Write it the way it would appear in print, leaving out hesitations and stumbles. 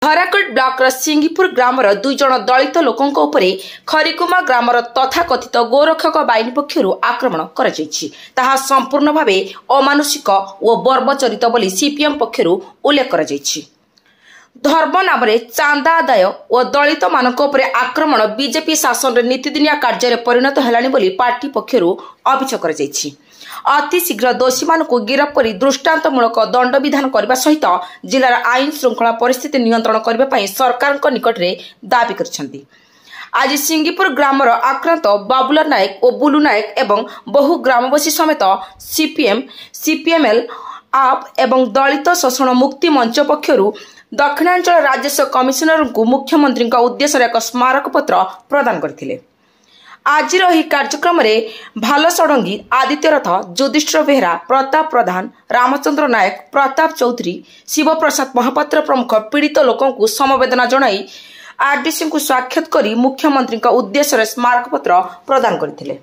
ଧରାକୋଟ ବ୍ଲକର ସିଙ୍ଗିପୁର ଗ୍ରାମର 2 ଜଣ ଦଳିତ ଲୋକଙ୍କ ଉପରେ ଖରିକୁମା ଗ୍ରାମର ତଥାକଥିତ ଗୋରକ୍ଷକ ବାହିନୀ ପକ୍ଷରୁ ଆକ୍ରମଣ କରାଯାଇଛି। ତାହା ସମ୍ପୂର୍ଣ୍ଣ ଭାବେ ଅମାନୁଷିକ ଓ ବର୍ବଚରିତ ବୋଲି ସିପିଏମ୍ ପକ୍ଷରୁ ଉଲ୍ଲେଖ କରାଯାଇଛି। ଧର୍ମ ନାମରେ ଚାନ୍ଦା ଆଦାୟ ଓ ଦଳିତମାନଙ୍କ ଉପରେ ଆକ୍ରମଣ ବିଜେପି ଶାସନରେ ନୀତିଦିନିଆ କାର୍ଯ୍ୟରେ ପରିଣତ ହେଲାଣି ବୋଲି ପାର୍ଟି ପକ୍ଷରୁ ଅଭିଯୋଗ କରାଯାଇଛି। ଅତି ଶୀଘ୍ର ଦୋଷୀମାନଙ୍କୁ ଗିରଫ କରି ଦୃଷ୍ଟାନ୍ତମୂଳକ ଦଣ୍ଡବିଧାନ କରିବା ସହିତ ଜିଲ୍ଲାର ଆଇନ ଶୃଙ୍ଖଳା ପରିସ୍ଥିତି ନିୟନ୍ତ୍ରଣ କରିବା ପାଇଁ ସରକାରଙ୍କ ନିକଟରେ ଦାବି କରିଛନ୍ତି। ଆଜି ସିଙ୍ଗିପୁର ଗ୍ରାମର ଆକ୍ରାନ୍ତ ବାବୁଲା ନାୟକ ଓ ବୁଲୁ ନାୟକ ଏବଂ ବହୁ ଗ୍ରାମବାସୀ ସମେତ ସିପିଏମ୍, ସିପିଏମ୍ଏଲ୍, ଆପ୍ ଏବଂ ଦଳିତ ଶୋଷଣ ମୁକ୍ତି ମଞ୍ଚ ପକ୍ଷରୁ ଦକ୍ଷିଣାଞ୍ଚଳ ରାଜସ୍ୱ କମିଶନରଙ୍କୁ ମୁଖ୍ୟମନ୍ତ୍ରୀଙ୍କ ଉଦ୍ଦେଶ୍ୟରେ ଏକ ସ୍ମାରକପତ୍ର ପ୍ରଦାନ କରିଥିଲେ। ଆଜିର ଏହି କାର୍ଯ୍ୟକ୍ରମରେ ଭାଲ ଷଡ଼ଙ୍ଗୀ, ଆଦିତ୍ୟ ରଥ, ଯୁଧିଷ୍ଠିର ବେହେରା, ପ୍ରତାପ ପ୍ରଧାନ, ରାମଚନ୍ଦ୍ର ନାୟକ, ପ୍ରତାପ ଚୌଧୁରୀ, ଶିବପ୍ରସାଦ ମହାପାତ୍ର ପ୍ରମୁଖ ପୀଡ଼ିତ ଲୋକଙ୍କୁ ସମବେଦନା ଜଣାଇ ଆରଡିସିଙ୍କୁ ସାକ୍ଷାତ କରି ମୁଖ୍ୟମନ୍ତ୍ରୀଙ୍କ ଉଦ୍ଦେଶ୍ୟରେ ସ୍ମାରକପତ୍ର ପ୍ରଦାନ କରିଥିଲେ।